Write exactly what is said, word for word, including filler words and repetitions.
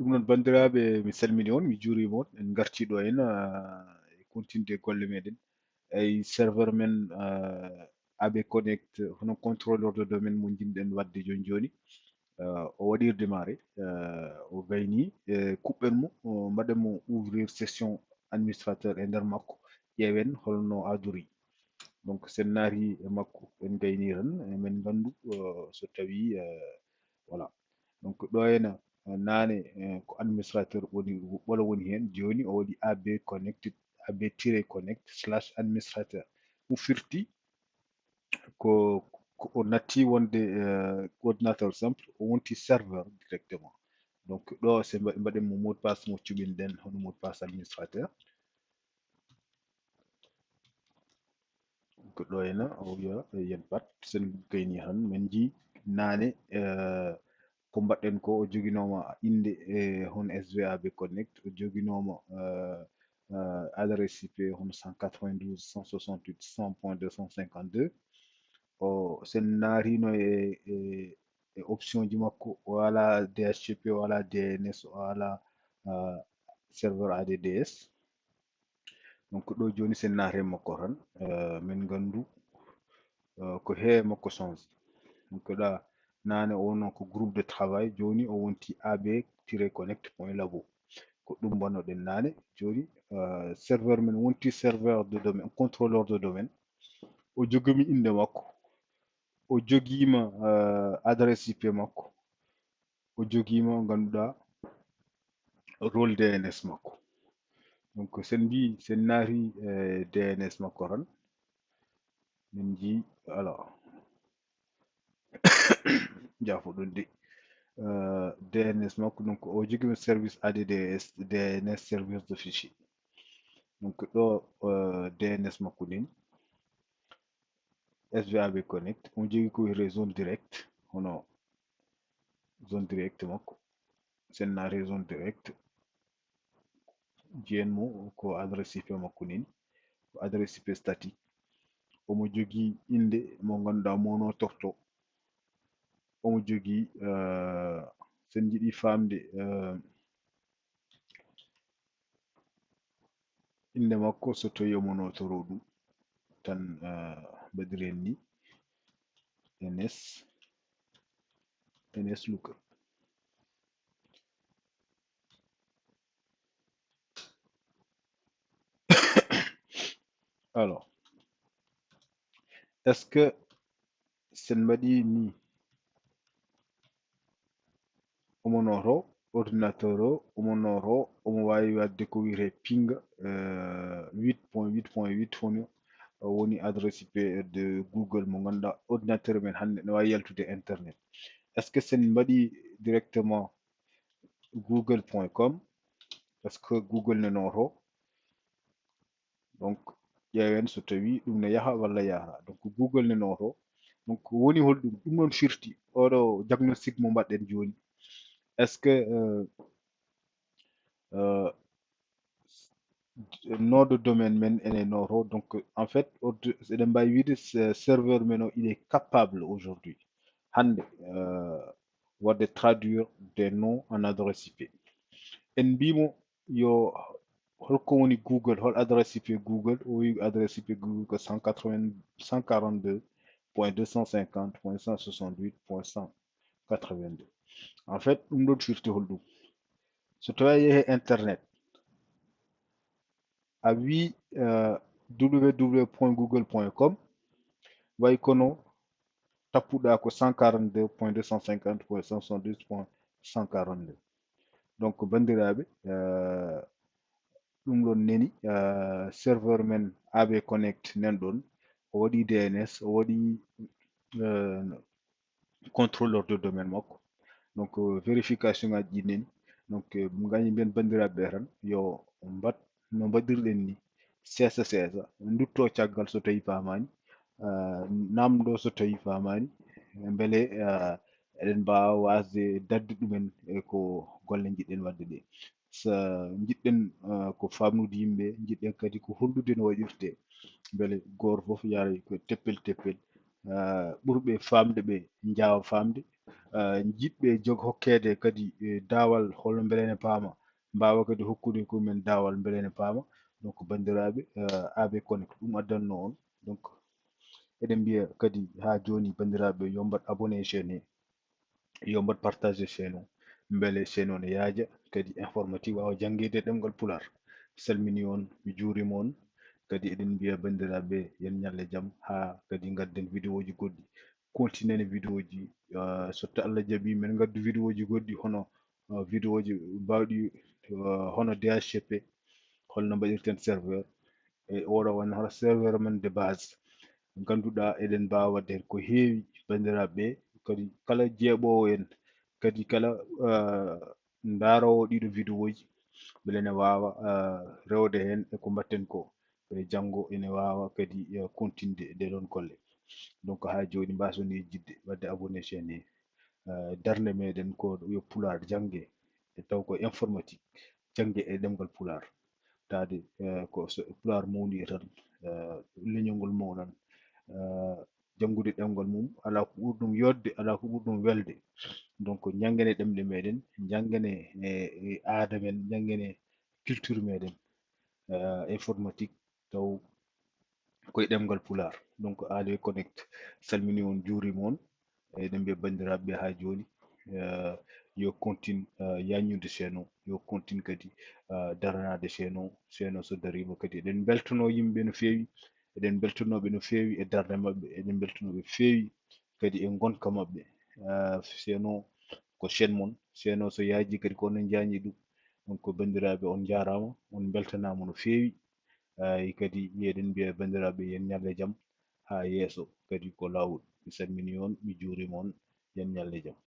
Ɗum noon, banndiraaɓe, mi salmini on, mi juuriima on. En ngartii ɗo heen, ah, e continude golle meɗen. Eyi, serveur men, ah, A B Connect, hono contrôleur de domaine mo njiɗ-ɗen waɗde jooni jooni. Ah, o waɗii redémarré, ah, o gaynii, e kuɓɓen mo, o mbaɗen mo ouvrir session administrateur e nder makko, ƴeewen holno adori. Donc, so en naatii e makko, en gaynii tan, emin nganndu, ah, so tawii, ah, voilà. Donc, ɗo heen, ah, naane, eh, ko administrateur woni, ɓolo woni heen. Jooni o waɗi A B connect, A B tiret connect slash administrateur. Ɗum firti ko, ko o natti wonde, eh, ordinateur simple, o wonti serveur directement. Donc, ɗo so mba-, mbaɗen mo mot de passe mo cuɓiɗen, hono mot de passe administrateur. Ko ɗo heen, o wiya, eh, yen pat, sen gayni han, men njii naane, eh, ko mbaɗɗen ko, o joginooma innde, eh, hono S V A B Connect, o joginooma, eh, eh, adresse I P hono cent quatre-vingt-douze, cent soixante-huit, cent point deux cent cinquante-deux. O, sen naarino e, e, e option ji makko, o alaa D H C P, o alaa D N S, o alaa, eh, serveur A D D S. Donc, ɗo jooni, sen naati e makko tan, eh, men nganndu, eh, ko he makko sonsi. Donc, ɗa naane o wonno ko groupe de travail, jooni o wonti A B tiret connect point labo. Ko ɗum mbannoɗen naane. Jooni, eh, serveur men wonti serveur de domaine, contrôleur de domaine. O jogimi innde makko. O jogiima, eh, adresse I P makko. O jogiima, ngannduɗaa, rôle D N S makko. Donc, sen mbii, sen naati, eh, D N S makko tan, min njii, alors, jaafoɗon de. Eh, D N S makko, donc, o jogii service A D D S, D N S, service de fichier. Donc, ɗo, eh, D N S makko nin, S V A B Connect, on jogii ko wiyetee zone direct, hono zone direct makko. Sen naati zone direct, jiyen mo ko adresse I P makko nin, ko adresse I P statique. Omo jogii innde mo ngannduɗaa mo no torto. Omo jogii, eh, sen njiɗi faamde, eh, innde makko, so tawii omo nootoro ɗum tan, eh, mbaɗiren ni N S, N S Looker. Alors, est-ce que sen mbaɗi ni, omo nooto ordinateur o, omo nooto, omo waawi waɗde ko wiyetee ping, eh, huit point huit point huit, hono, eh, woni adresse I P de Google mo ngannduɗaa ordinateur men hannde ne waawi yaltude internet. Est-ce que sen mbaɗi directement google point com? Est-ce que Google ne nooto? Donc, ƴeewen so tawii ɗum ne yaha walla yaha. Donc, Google ne nooto. Donc, woni holɗum? Ɗum noon firti oɗo diagnostic mo mbaɗɗen jooni. Est-ce que, euh, euh, nom de domaine men ene nooto? Donc, en fait, ordi-, eɗen mbaawi wiide se-, serveur men o, il est capable aujourd'hui, hannde, euh, waɗde traduire des noms en adresse I P. En mbii mo yo, holko woni Google, hol adresse I P Google? O wi adresse I P Google ko cent quatre-vingts, cent quarante-deux point deux cent cinquante point cent soixante-huit point cent quatre-vingt-deux. En fait, ɗum ɗon firti holɗum? So tawii a yehi internet, a wi, euh, w w w point google point com, way kono tappuɗa ko cent quarante-deux point deux cent cinquante point cent soixante-douze point cent quarante-deux. Donc, banndiraaɓe, euh, ɗum ɗon neni, euh, serveur men A B Connect nen ɗon, o waɗi D N S, o waɗi, euh, contrôleur de domaine makko. Donc, euh, vérification ngaji ɗi neni. Donc, euh, ngañi mbiyen banndiraaɓe ɓe tan, yo mbaɗ no mbaɗirɗen ni, seesa seesa, ndutto caggal so tawii paamaani, euh, namndo so tawii paamaani, mbele, euh, eɗen mbaawa waasde daɗde ɗumen e ko golle njiɗɗen waɗde ɗe. So njiɗɗen, euh, ko faamnude yimɓe, njiɗɗen kadi ko hollude no waɗirtee, mbele gooto fof yara ko teppel teppel, euh, ɓurɓe faamde ɓe njaawa faamde, eh, jiɗɓe jog hokkeede kadi, eh, daawal holno mbele ene paama, mbaawa kadi hokkude ko men daawal mbele ene paama. Donc, banndiraaɓe, eh, A B Connect ɗum addanno on. Donc, eɗen mbiya kadi haa jooni, banndiraaɓe, yo mbaɗ abonné chaîne he, yo mbaɗ partage chaîne o, mbele chaîne o ne yaaja, kadi informatique waawa janngeede ɗemngal Pulaar. Salmini on, mi juurima on. Kadi eɗen mbiya, banndiraaɓe, yen ñalle jam, haa kadi ngadden vidéo ji goɗɗi, continue vidéo ji. Eh, so to Allah jaɓi, men ngaddu vidéo ji goɗɗi, hono, eh, vidéo ji baawɗi, eh, hono D H C P, holno mbaɗirten serveur, e oɗo woni hono serveur men de base. Ngannduɗaa eɗen mbaawa waɗde heen ko heewi, banndiraaɓe ɓe, kadi kala jeeɓoowo en, kadi kala, eh, ndaaroowo ɗiɗo vidéo ji, mbele ene waawa, eh, rewde heen e ko mbaɗten ko. E janngo ene waawa kadi, eh, continde ɗee ɗoon golle. Donc, haa jooni mbaason yejjitde waɗde abonné chaîne he. Eh, darnde meɗen ko yo Pulaar jannge, e taw ko informatique, jannge e ɗemngal Pulaar. Taade, eh, ko so Pulaar mawni tan, eh, leñol ngol mawnan. Eh, janngude ɗemngal mum, alaa ko ɓuri ɗum yooɗde, alaa ko ɓuri ɗum welde. Donc, njanngene ɗemɗe meɗen, njanngene, eh, eh, aada men, njanngene culture meɗen, eh, informatique, taw koye ɗemngal Pulaar. Donc, A B Connect salmini on, juurima on. Eɗen mbiya banndiraaɓe ɓe haa jooni, eh, yo continue, eh, yaññude chaîne o, yo continue kadi, eh, daranaade chaîne o. Chaîne o so dariima kadi, eɗen mbeltanoo yimɓe no feewi, eɗen mbeltanoo ɓe no feewi e darnde maɓɓe, eɗen mbeltanoo ɓe feewi kadi e ngonka maɓɓe. Eh, chaîne o ko chaîne mon, chaîne o so yaaji kadi ko onon njañi ɗum. Donc, banndiraaɓe, on njaaraama, on mbeltanaama no feewi. Ay, kadi eɗen mbiya banndiraaɓe, yen ñalle jam haa yeeso, kadi ko laawol. Mi salmini on, mi juurima on, yen ñalle jam.